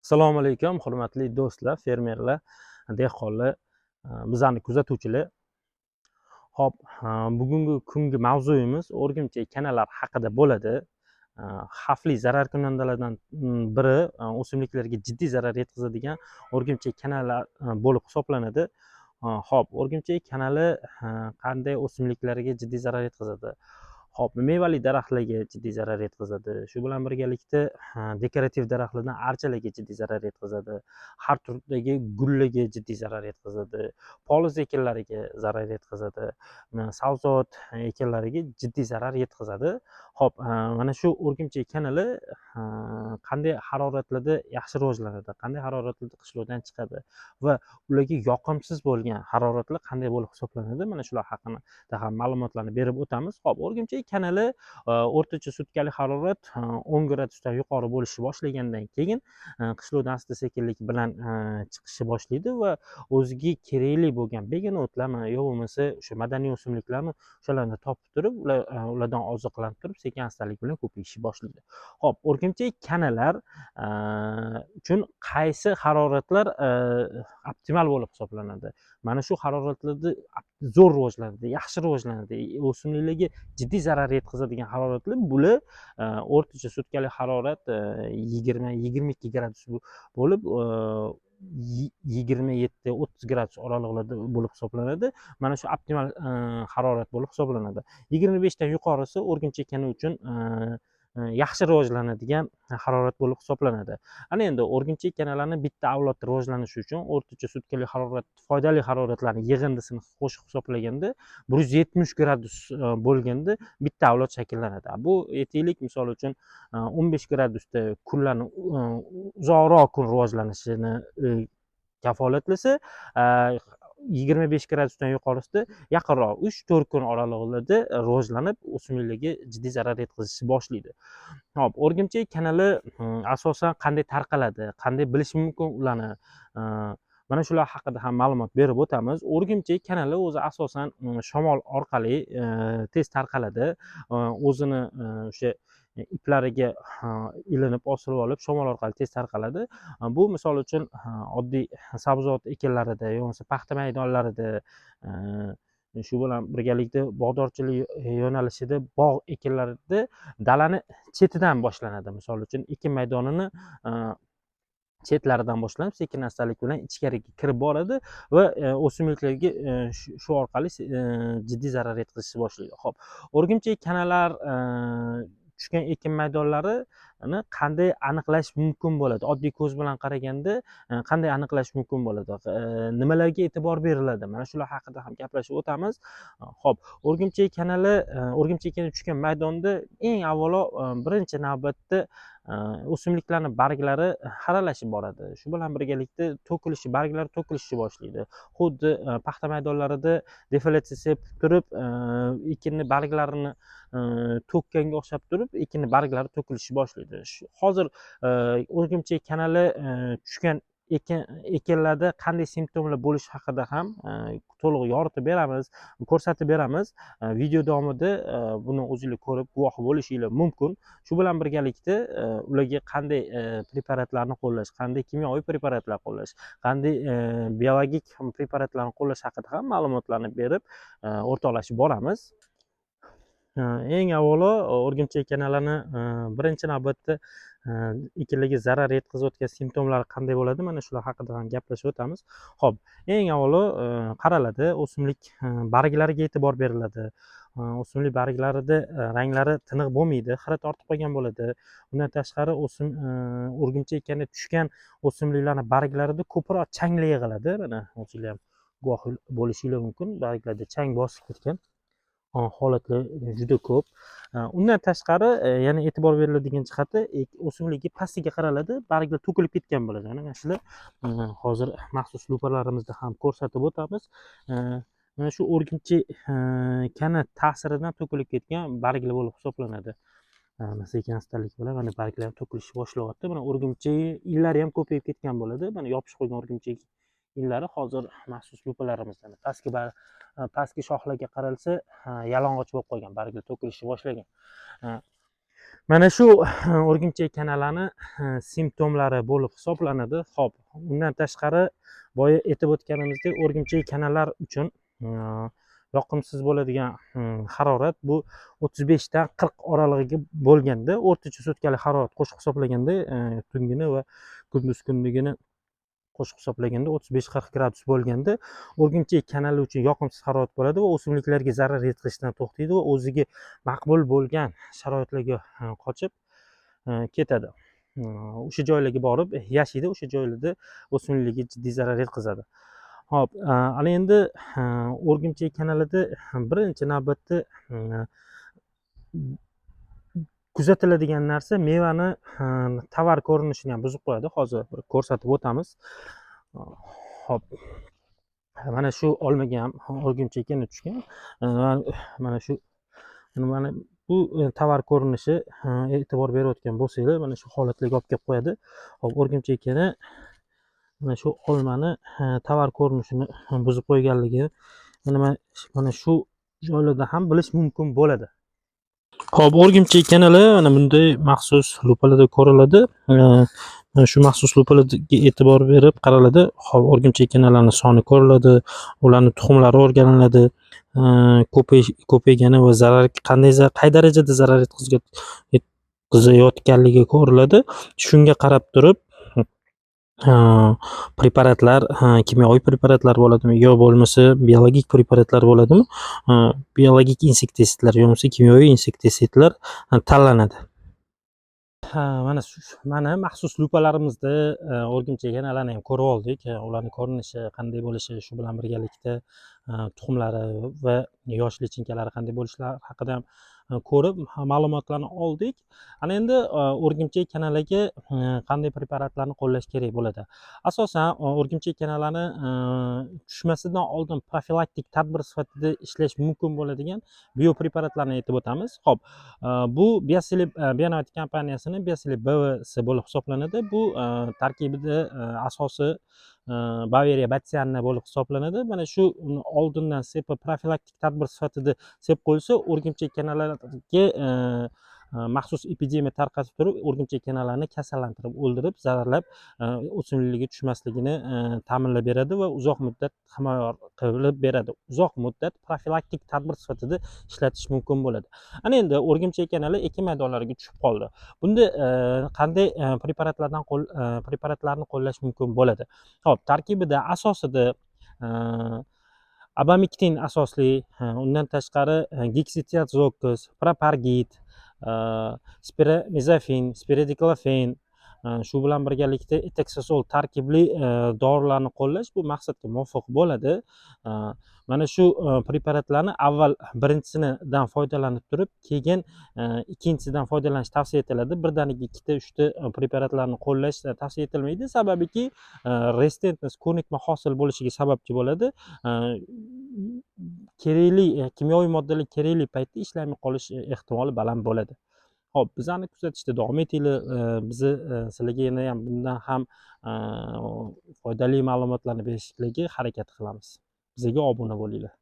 Assalomu alaykum, hurmatli do'stlar, fermerlar, dehqonlar, bizlarni kuzatuvchilar. Xo'p, bugungi kungi mavzuyimiz o'rgimchak kanalar haqida bo'ladi. Xavfli zararkunandalardan biri, o'simliklarga jiddiy zarar yetkazadigan o'rgimchak kanalar bo'lib hisoblanadi. Xo'p, o'rgimchak kanali qanday o'simliklarga jiddiy zarar yetkazadi? Xo'p, mevali daraxtlarga jiddiy zarar yetkazadi. Shu bilan birgalikda dekorativ daraxtlardan archalarga jiddiy zarar yetkazadi. Har turdagi gullarga jiddiy zarar yetkazadi. Poliz ekinlariga zarar yetkazadi. Sabzavot ekinlariga jiddiy zarar yetkazadi. Xo'p, mana shu o'rgimchak kanali qanday haroratlarda yaxshi rivojlanadi, qanday haroratlarda qishloqdan chiqadi va ularga yoqimsiz bo'lgan haroratlar qanday bo'lib hisoblanadi? Mana shular haqida ham ma'lumotlarni berib o'tamiz. Xo'p, o'rgimchak kanali o'rtacha sutkalik harorat 10 gradusdan yuqori bo'lishni boshlagandan keyin qishloqdan asta sekinlik bilan chiqishni boshlaydi va o'ziga kerakli bo'lgan begona o'tlarmi yo bo'lmasa o'sha madaniy o'simliklarmi, o'shalarni topib turib, ulardan oziqlanib turib, sekin astalik bilan ko'payishni boshlaydi. Xo'p, o'rgimchak kanalar uchun qaysi haroratlar optimal bo'lib hisoblanadi? Mana shu haroratlarda zo'r rivojlanadi, yaxshi rivojlanadi, o'simliklarga jiddiy zarar yetkazadigan haroratlar bular o'rtacha sutkalik harorat 20-22 gradus bo'lib, 27-30 gradus oralig'ida bo'lib hisoblanadi. Mana shu optimal harorat bo'lib hisoblanadi. 25 dan yuqorisi o'rgimchak kana uchun yaxshi rivojlanadigan harorat bo'lib hisoblanadi. Ana endi o'rgimchak kanalarni bitta avlod rivojlanishi uchun o'rtacha sutkalik harorat, foydali haroratlarni yig'indisini qo'shib hisoblaganda 170 gradus bo'lganda bitta avlod shakllanadi. Bu aytaylik, misol uchun, 15 gradusda kunlarni uzoqroq kun rivojlanishini kafolatlasa, 25 gradusdan yuqorisida yaqinroq 3-4 kun oralig'ida rivojlanib, o'simliklarga jiddiy zarar yetkazishni boshlaydi. Xo'p, o'rgimchak kanali asosan qanday tarqaladi, qanday bilish mumkin ularni? Mana shular haqida ham ma'lumot berib o'tamiz. O'rgimchak kanali o'zi asosan shamol orqali tez tarqaladi. O'zini o'sha iplariga ilinib, osilib olib, shamol orqali tez tarqaladi. Bu misol uchun oddiy sabzavot ekinlarida yo bo'lmasa paxta maydonlarida, shu bilan birgalikda bog'dorchilik yo'nalishida bog' ekinlarida dalani chetidan boshlanadi. Misol uchun ekin maydonini chetlaridan boshlanib, sekin astalik bilan ichkariga kirib boradi va o'simliklarga shu orqali jiddiy zarar yetkazishni boshlaydi. Xo'p, o'rgimchak kanalar tushgan ekin maydonlarini qanday aniqlash mumkin bo'ladi? Oddiy ko'z bilan qaraganda qanday aniqlash mumkin bo'ladi? Nimalarga e'tibor beriladi? Mana shular haqida ham gaplashib o'tamiz. Xo'p, o'rgimchak kanali, o'rgimchak kana tushgan maydonda eng avvalo, birinchi navbatda o'simliklarning barglari xaralashib boradi. Shu bilan birgalikda to'kilishi, barglari to'kilishni boshlaydi. Xuddi paxta maydonlarida defoliatsiya sepib turib, ekinni barglarini to'kkanga o'xshab turib, ekinni barglari to'kilishni boshlaydi. Hozir o'rgimchak kanali tushgan ekinlarda qanday simptomlar bo'lishi haqida ham to'liq yoritib beramiz, ko'rsatib beramiz. Video davomida buni o'zinglar ko'rib guvohi bo'lishinglar mumkin. Shu bilan birgalikda ularga qanday preparatlarni qo'llash, qanday kimyoviy preparatlar qo'llash, qanday biologik preparatlarni qo'llash haqida ham ma'lumotlarni berib, o'rtoqlashib boramiz. Eng avvalo o'rgimchak kanalarni birinchi navbatda ekinlarga zarar yetkazayotgan simptomlari qanday bo'ladi, mana shular haqida ham gaplashib o'tamiz. Xo'p, eng avvalo qaraladi, o'simlik barglariga e'tibor beriladi. O'simlik barglarida ranglari tiniq bo'lmaydi, xira tortib qolgan bo'ladi. Undan tashqari o'rgimchak kana tushgan o'simliklarning barglarida ko'proq changlar yig'iladi. Mana o'zinglar ham guvoh bo'lishinglar mumkin, barglarda chang bosib ketgan holatlar juda ko'p. Undan tashqari yana e'tibor beriladigan jihati, o'simlikka pastiga qaraladi, barglar to'kilib ketgan bo'ladi. Mana shular hozir maxsus lupalarimizda ham ko'rsatib o'tamiz. Mana shu o'rgimchak kana ta'siridan to'kilib ketgan barglar bo'lib hisoblanadi. Sekin astalik bilan mana barglar ham to'kilishni boshlayapti. Mana o'rgimchak inlari ham ko'payib ketgan bo'ladi. Mana yopishib qolgan o'rgimchak inlari hozir maxsus lupalarimizdan pastki shoxlarga qaralsa, yalang'och bo'lib qolgan, barglar to'kilishni boshlagan. Mana shu o'rgimchak kanalani simptomlari bo'lib hisoblanadi. Xo'p, undan tashqari boya aytib o'tganimizdek, o'rgimchak kanalar uchun yoqimsiz bo'ladigan harorat bu 35 dan 40 oralig'iga bo'lganda, o'rtacha sutkalik harorat qo'shib hisoblaganda, tungini va kunduz kunligini qo'shib hisoblaganda 35-40 gradus bo'lganda o'rgimchak kanali uchun yoqimsiz harorat bo'ladi va o'simliklarga zarar yetkazishdan to'xtaydi va o'ziga maqbul bo'lgan sharoitlarga qochib ketadi. O'sha joylarga borib yashaydi, o'sha joylarda o'simliklarga jiddiy zarar yetkazadi. Xo'p, ana endi o'rgimchak kanalida birinchi navbatda kuzatiladigan narsa mevani tovar ko'rinishini ham buzib qo'yadi. Hozir bir ko'rsatib o'tamiz. Xo'p, mana shu olmaga ham o'rgimchak kana tushgan. Mana shu, mana bu tovar ko'rinishi, e'tibor berayotgan bo'lsanglar, mana shu holatlarga olib kelib qo'yadi. Xo'p, o'rgimchak kana mana shu olmani tovar ko'rinishini buzib qo'yganligi mana shu joylarda ham bilish mumkin bo'ladi. Xo'p, o'rgimchak kanalar mana bunday maxsus lupalarda ko'riladi. Mana shu maxsus lupalarga e'tibor berib qaraladi. Xo'p, o'rgimchak kanalarning soni ko'riladi, ularning tuxumlari o'rganiladi, ko'paygani va zarar qanday, qay darajada zarar yetkazayotganligi ko'riladi. Shunga qarab turib preparatlar, kimyoviy preparatlar bo'ladimi yo bo'lmasa biologik preparatlar bo'ladimi, biologik insektitsidlar yo bo'lmasa kimyoviy insektitsidlar tanlanadi. Ha, mana maxsus lupalarimizda o'rgimchak kanalarni ham ko'rib oldik. Ularning ko'rinishi qanday bo'lishi, shu bilan birgalikda tuxumlari va yosh lichinkalari qanday bo'lishlari haqida ham ko'rib ma'lumotlarni oldik. Ana endi o'rgimchak kanalaga qanday preparatlarni qo'llash kerak bo'ladi? Asosan o'rgimchak kanalarni tushmasidan oldin profilaktik tadbir sifatida ishlash mumkin bo'ladigan biopreparatlarni aytib o'tamiz. Xo'p, bu Bioselib, Bionovati kompaniyasini Bioselib BVS bo'lib hisoblanadi. Bu tarkibida asosi Bavariya batsianna bo'lib hisoblanadi. Mana shu uni oldindan sepib, profilaktik tadbir sifatida sepib qo'yilsa, o'rgimchak kanalarga maxsus epidemiya tarqatib turib, o'rgimchak kanalarni kasallantirib, o'ldirib, zararlab, o'simliklarga tushmasligini ta'minlab beradi va uzoq muddat himoya qilib beradi. Uzoq muddat profilaktik tadbir sifatida ishlatish mumkin bo'ladi. Ana endi o'rgimchak kanalar ekin maydonlariga tushib qoldi. Bunda qanday preparatlardan preparatlarni qo'llash mumkin bo'ladi? Xo'p, tarkibida asosida abamektin asosli, undan tashqari geksitiazoks, propargit, spiramezofin, spiridiklofen, shu bilan birgalikda etaksasol tarkibli dorilarni qo'llash bu maqsadga muvofiq bo'ladi. Mana shu preparatlarni avval birinchisidan foydalanib turib, keyin ikkinchisidan foydalanish tavsiya etiladi. Birdaniga ikkita, uchta preparatlarni qo'llash tavsiya etilmaydi. Sababiki, rezistentность, ko'nikma hosil bo'lishiga sababchi bo'ladi. Kerakli kimyoviy moddalar kerakli paytda ishlamay qolish ehtimoli baland bo'ladi. Xo'p, bizani kuzatishda davom etinglar. Bizni sizlarga yana ham bundan ham foydali ma'lumotlarni berishga harakat qilamiz. Bizga obuna bo'linglar.